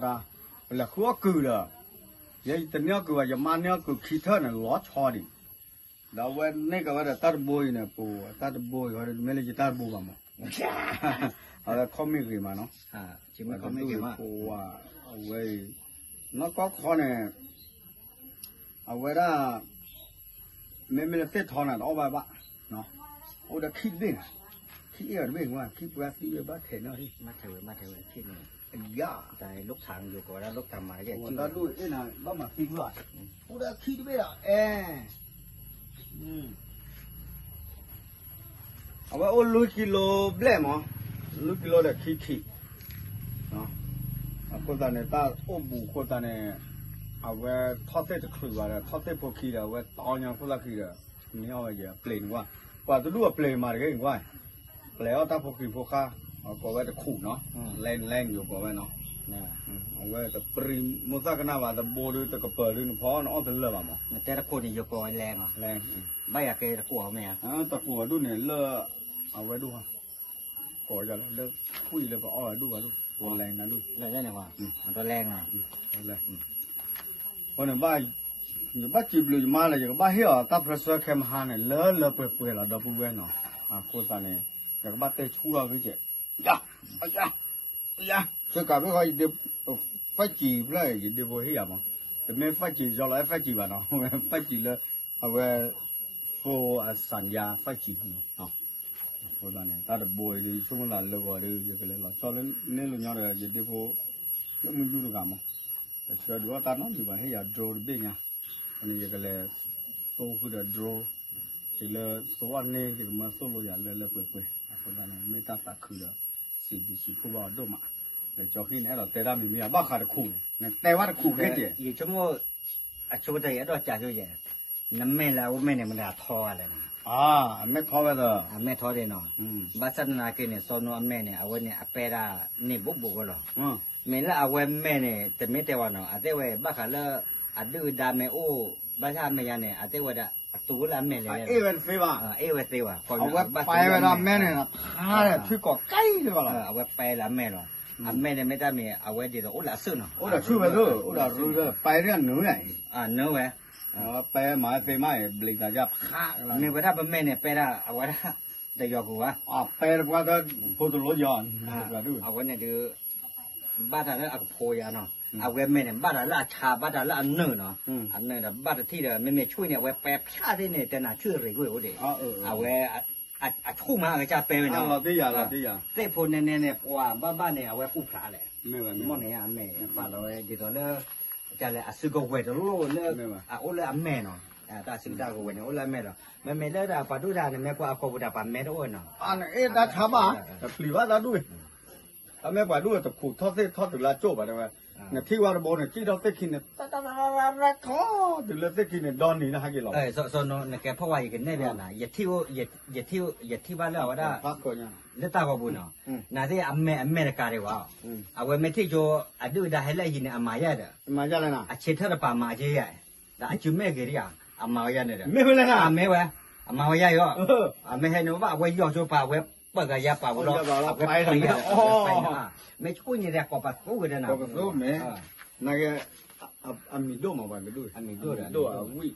တၢ်, ပလဲၤဃုအီၣ်ကုၢ်ဒီး, ယဲယတန့ၢ်အီၣ်ကုၢ်ဘၣ် ယမါန့ၢ်အီၣ်ကုၢ်ခံထၢၣ်န့ၣ် လီၤဆီဒံး, ဒီးအဝဲန့ၢ်က့ၤဝဲဒီးတၢ်တဘိအံၤန့ၣ် ပူၤတၢ်တဘိအံၤ မ့ၢ်လၢယတၢ်တဘိဘၣ်မး, အဝဲခီၣ်မ့ၢ်ဂ့ၤမးနီၤ, ပဝဲ, အဝဲအံၤ, နီၢ်ကီၢ်ခီန့ၣ် အဝဲဒၣ် မ့မ့ၢ်လၢသ့ၣ်ထီန့ၣ် တအီၣ်ဘၣ်ဘၣ်, အိၣ်ဒီးခံတဘ့ၣ်, ခံအ့ၣ်အီၤတဘ့ၣ်, ခံပှၤသံဝဲဘၣ်ထဲးနီၣ်, ဘၣ်ထဲးဝဲ ဘၣ်ထဲးဝဲ, အယၣ်, တၢ်လိၣ်ထးယိၤကီးဝဲဒၣ်လိၣ်ထးမၤကဲ, တၢ်ဒိၣ်အ့ၣ်နၤ ဘၣ်မၤသံကွၢ်, အိၣ်ဒီးခံတဘ့ၣ်ဒီး အဲ အဝဲအိၣ်လွံၢ်ကံလိဘျဲၣ်မး, လွံၢ်ကံလိဒီးခံခံ, အဃိသတးန့ၣ် တၢ်အိၣ်ဘူးအဃိသတးန့ၣ်, အဝဲထီၣ်သ့ၣ်တချုးဘၣ်ဒီး ထီၣ်သ့ၣ်ဖိခံဒီး အဝဲတီညါအဃိသတးခံဒီး, န့ၢ်အီၣ်ဝဲယပျ့ၤန့ၣ်ကွၢ်, ပှၤတဒူၣ်အပျ့ၤမၤတဂ့ၤန့ၣ်ကွၢ်, ပျဲအီၣ်တၢ်ဖိခံဖိဃါ, ကိးဝဲတခူးနီၤ, လဲလဲယိၤကိးဝဲနီၤ, အဝဲတပြံမိၢ်သၣ်ကနၣ်ဘၣ် တဘိဒုးတကပၤဒုးနဖီနအီၣ်တလၢာ်ဘၣ်မး, နတဲတခိးန့ၣ် ယကိးဝဲလဲမး, ဘၣ်ယၤကဲတကိးအီၤမ့ၢ်ဧါ, တကိးအီၤဒိၣ်န့ၣ်လၢ, အဝဲဒိၣ်, ကိးယၤလၢ, လၢခွံလၢပအီၣ်ဝဲဒိၣ်ဘၣ်ဒိၣ်, ပလဲနၤဒိၣ်, လဲန့ၣ်, လဲ, အဃိန့ၣ် ယဘၣ်စံးဘျုးယမါလၢ ယကဘၣ်ဟ့ၣ်အီၤတၢ် pressure ခဲမဟါန့ၣ် လၢလၢပှဲၤပှဲၤလီၤ ဒီပုၢ်ဝဲၢ်နီၤ, အဃိသတးန့ၣ်, ယကဘၣ်တဲဆူၣ်ထီၣ်ဂ့ၤကဲး, ယၤ, ယၤ, ယၤ, ဆၢကးဘၣ်ဃီယဒ့, ဖးကံၢ်ဖျၢၣ် ယဒ့ဖိဟ့ၣ်ယၤမး, တမ့ၢ်ဖးကံၢ်ယီလီၤအဲၣ်ဖးကံၢ်ဘၣ်နီၤ, ဖးကံၢ်လၢ, အဝဲ, ဖိအစၢ်ယၤဖးကံၢ်, အဃိသတးန့ၣ် တၢ်တဘိအံၤဒုး ယဆိကမိၣ်သးလၢဂီၤဒုး ယကလဲၤလီၤဆီလၢန့ၣ်လီၤညီဒီး ယဒ့ဖိ, လၢမုၢ်ယူၢ်တဂၤမး, တဆှၢဒုးအီၣ်တၢ်နီတမံၤဘၣ် ဟ့ၣ်ယၤ drone တဘ့ၣ်ညါ, အဃိန့ၣ် ယကလဲၤ, သိဃုာ်ဒီး drone, တုၤလၢသိအီၣ်န့ၢ် ယကမၢသိၣ်လိယၤလၢလၢပှဲၤပှဲၤ အဃိသတးန့ၣ် မ့ၢ်တၢ်သးခုဒီး, စံးဘျုးစံးဖှိၣ်ဘၣ်အီၤဒိၣ်မး, ဒီးကၠီဃံန့ၣ်အဲၣ်ဒိးတဲတၢ်မံၤမံၤ အဘၣ်ဃးတခူးန့ၣ် နတဲဘၣ်တခူးခဲကဲး, ယဆိကမိၣ်, အဆိကတၢၢ်ယအဲၣ်ဒိးကးဆိယဲ နမဲာ်လၢအဝဲမဲာ်န့ၣ် မတၤထီဂၤလဲၣ်နီၤ, အမဲာ်ထီဝဲသၢ, အမဲာ်ထီဒၣ်နီၤ, ဘၣ်ဆၣ်သနာ်က့န့ၣ် စီၤနိအမဲာ်န့ၣ် အဝဲန့ၣ်အပဲဒၣ်န့ၢ်ဘူးဘူးဝဲလီၤ, မ့ၢ်လၢအဝဲမဲာ်န့ၣ် တမ့ၢ်တဲဝဲနီၤ အသ့ၣ်ဝဲဘၣ်ဃးလၢ, အဒုၣ်အဒါမ့ၢ်အိၣ်, ဘၣ်ဆၣ်အမဲာ်ယါန့ၣ် အသ့ၣ်ဝဲဒၣ်အတူၢ်လၢအမဲာ်လဲၣ်, အ့ၣ်ဝဲတသ့ဘၣ်, အ့ၣ်ဝဲသ့ဘၣ်, အဝဲပာ်ဝဲဒၣ်မဲာ်န့ၣ် ဖးဒီးထွံၣ်ကိးကဲလၢၤဘၣ်လီၤ, အဝဲပာ်လၢအမဲာ်လီၤ, အမဲာ်န့ၣ်မ့ၢ်တၢ်မံၤ အဝဲဒ်သိးအိၣ်လၢအစုၣ်နီၤ, အိၣ်ဒီးဆူၣ်ဝဲသ့, အိၣ်ဒီးရူဝဲ, ပာ်ဒၣ်နုာ်ဝဲ, နုာ်ဝဲ ပာ်မၤသ့မးအံၤ ဘျံးသးယါဖး, မ့ၢ်ဝဲဒၣ်ပမဲာ်န့ၣ် ပာ်ဒၣ်အဝဲဒၣ်, တယီၤကဝါ, ပာ်တပှၢ်တၢ်ဖိတလိယီၤ, အဝဲန့ၣ်ဒုး, ဘၣ်တၢ်လၢအကဖိယါနီၤ, အဝဲမဲာ်န့ၣ် ဘၣ်တၢ်လၢအဆါ ဘၣ်တၢ်လၢအနၢၤနီၤ, အနၢၤဒီးဘၣ်တထံၣ်ဒီး မ့မ့ၢ်ဆူၣ်န့ၣ် အဝဲပာ်ဖျါသ့ၣ်န့ၣ် တဲနၤဆူၣ်ရ့ၣ်ကွံာ်အိၣ်ဒံး, အဝဲ, အဆူၣ်မးအကစၢ်ပာ်ဝဲနီၤ, သ့ၣ်ဖိနဲနဲန့ၣ် ပှၤဘၣ်ဘၣ်န့ၣ် အဝဲကူၣ်ဖျါလဲၣ်, မ့ၢ်န့ၣ်အမဲာ်ပာ်လီၤဝဲ ဒ်သိးလၢ, ကလဲၣ် အစုကဝဲၤတလိၣ်လၢ, အအိၣ်လၢအမဲာ်နီၤ, တၢ်စုကဝဲၤန့ၣ် အိၣ်လၢအမဲာ်လီၤ, မ့မ့ၢ်လၢပှၤဒိၣ်တၢ်န့ၣ် မ့ၢ်ကွၢ်အကိာ်ပူၤတၢ်ပာ်မဲတအိၣ်နီၤ, အ့ၣ်တၢ်ဆါဘၣ်, တပျံၤဘၣ်တၢ်ဒူၣ်, အမ့ၢ်ပှၤဒိၣ်တခူးထီၣ်သ့ၣ်ထီၣ်တုၤလၢအကၠိၣ်ဘၣ်တဲဝဲ, နထံၣ်ဝဲတဘိန့ၣ် ကံၣ်ထီၣ်သ့ၣ်ခံန့ၣ် တၢ်တၢ်တၢ်တၢ်တၢ်ထီၣ်တုၤလၢသ့ၣ်ခံန့ၣ် ဒီနံၤလၢဟဲက့ၤလီၤ, နကဲဖီၣ်ဝါယကနဲၣ်ဘၣ်နၤ, ယထံၣ်ဘၣ်လၢအဝဲဒၣ်, လၢတၢ်ဂီၤပူၤနီၤ, နသ့ၣ်အမဲာ်အမဲာ်တကးဒံးဘၣ်, အဝဲမ့ၢ်ထံၣ်ကၠိ, အဒုၣ်အဒါဟဲလၢအဟံၣ်န့ၣ် အမၤယါဒီး, အဆံးထၢၣ်တပာ်မၤအက့ယါ, ဒီးအစုမဲာ်ဂ့ၤဒံးဧါ, အမၤဝဲယါန့ၣ်ဒီး, မ့ၢ်ဝဲလဲၣ်, အမၤဝဲယါအီၤ, အမ့ၢ်ဟဲန့ၣ်ဘၣ် အဝဲယီၤကၠိပာ်ဝဲ, ပၢၢ်ဂၤယါပာ်ဝဲလီၤ, အဝဲပၢၢ်ယါ, မ့ၢ်ဆူၣ်န့ၣ်ဒီး ကိးပသူဝဲဒၣ်နၤ, ကိးပသူမ့ၢ်, နာ်က့, အမံၤဒိၣ်မးပှၤကဒိၣ်, အမံၤဒိၣ်ဒီးအဝံၣ်,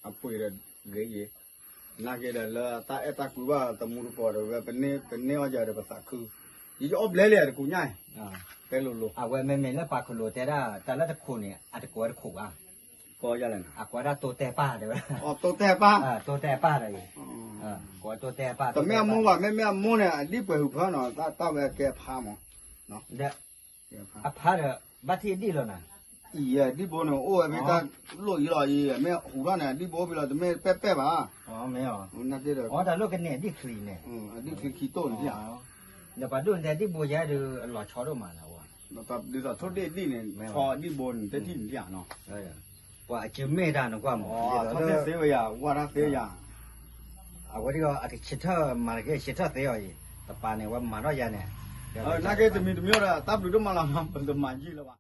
အပှ့ၤဒီးဂ့ၤယံၤ, နာ်က့ဒီးလၢတၢ်အဲၣ်တၢ်ကွံဘၣ်တမူတကိးဒီးဝဲ ပန့ၢ်အီၣ်ယၤဒီးပသးခု, ယအီၣ်ဘျဲလံတကူညါ, တဲလိၤလိၤ, အဝဲမ့မ့ၢ်လၢပှၤခလိာ်တဲဒၣ် တၢ်လၢတခိးန့ၣ် အတကိးဝဲတခိးဘၣ်, ကိးယၤလဲၣ်, အကိးဝဲဒၣ်တိတဲပၢ်တဲဝဲ, တိတဲပၢ်, တိတဲပၢ်ဒီး, ကိးတိတဲပၢ်, တမ့ၢ်အမိၢ်ဘၣ် မ့မ့ၢ်အမိၢ်န့ၣ် အဒံၣ်ပှဲၤဟူးဖၢနီၤ တၢ်ဝဲကဲအဖါမး, ဒီး, အဖါဒီး ဘၣ်ထံၣ်အဒံၣ်လီၤနၤ, အံၤအဒံၣ်ဘိန့ၣ် အိၣ်ဝဲဖဲတၢ်လိၣ်အံၤလီၤအံၤ မ့ၢ်ဟူးထီၣ်န့ၣ် အဒံၣ်ဘိဖဲလီၤ တမ့ၢ်ပဲပဲဘၣ်, မ့ၢ်, တၢ်လိၣ်ကန့ၢ်အဒံၣ်ချံန့ၣ်, အဒံၣ်ချံခံတိၢ်န့ၣ်, ဒီးပှၤဒိၣ်န့ၣ် အဒံၣ်ဘိယဲဒုးအလီၤဆီဒိၣ်မးနၤ, ဒ်သိးထိၣ်ဒ့ၣ်ဒံၣ်န့ၣ် ဆီအဒံၣ်ဘိန့ၣ် တထံၣ်န့ၣ်ဧါနီၤ, ပှၤအစုမဲာ်တၢ်နကွၢ်မး, ထီၣ်သ့ၣ်သ့ဝဲယၤ ဝါထီၣ်သ့ဝဲယၤ, အဝဲဒ်အီၤ အကဆံးထၢၣ်မၤတက့ၢ် ဆံးထၢၣ်သ့အီၤအံၤ, တပာ်န့ၣ် အဝဲမၤထီၣ်ယၤန့ၣ်, နာ်က့တမံၤတမံၤဒီး တၢ်ဘျုးဒိၣ်မးလီၤ ပတမၤယံာ်လၢၤဘၣ်.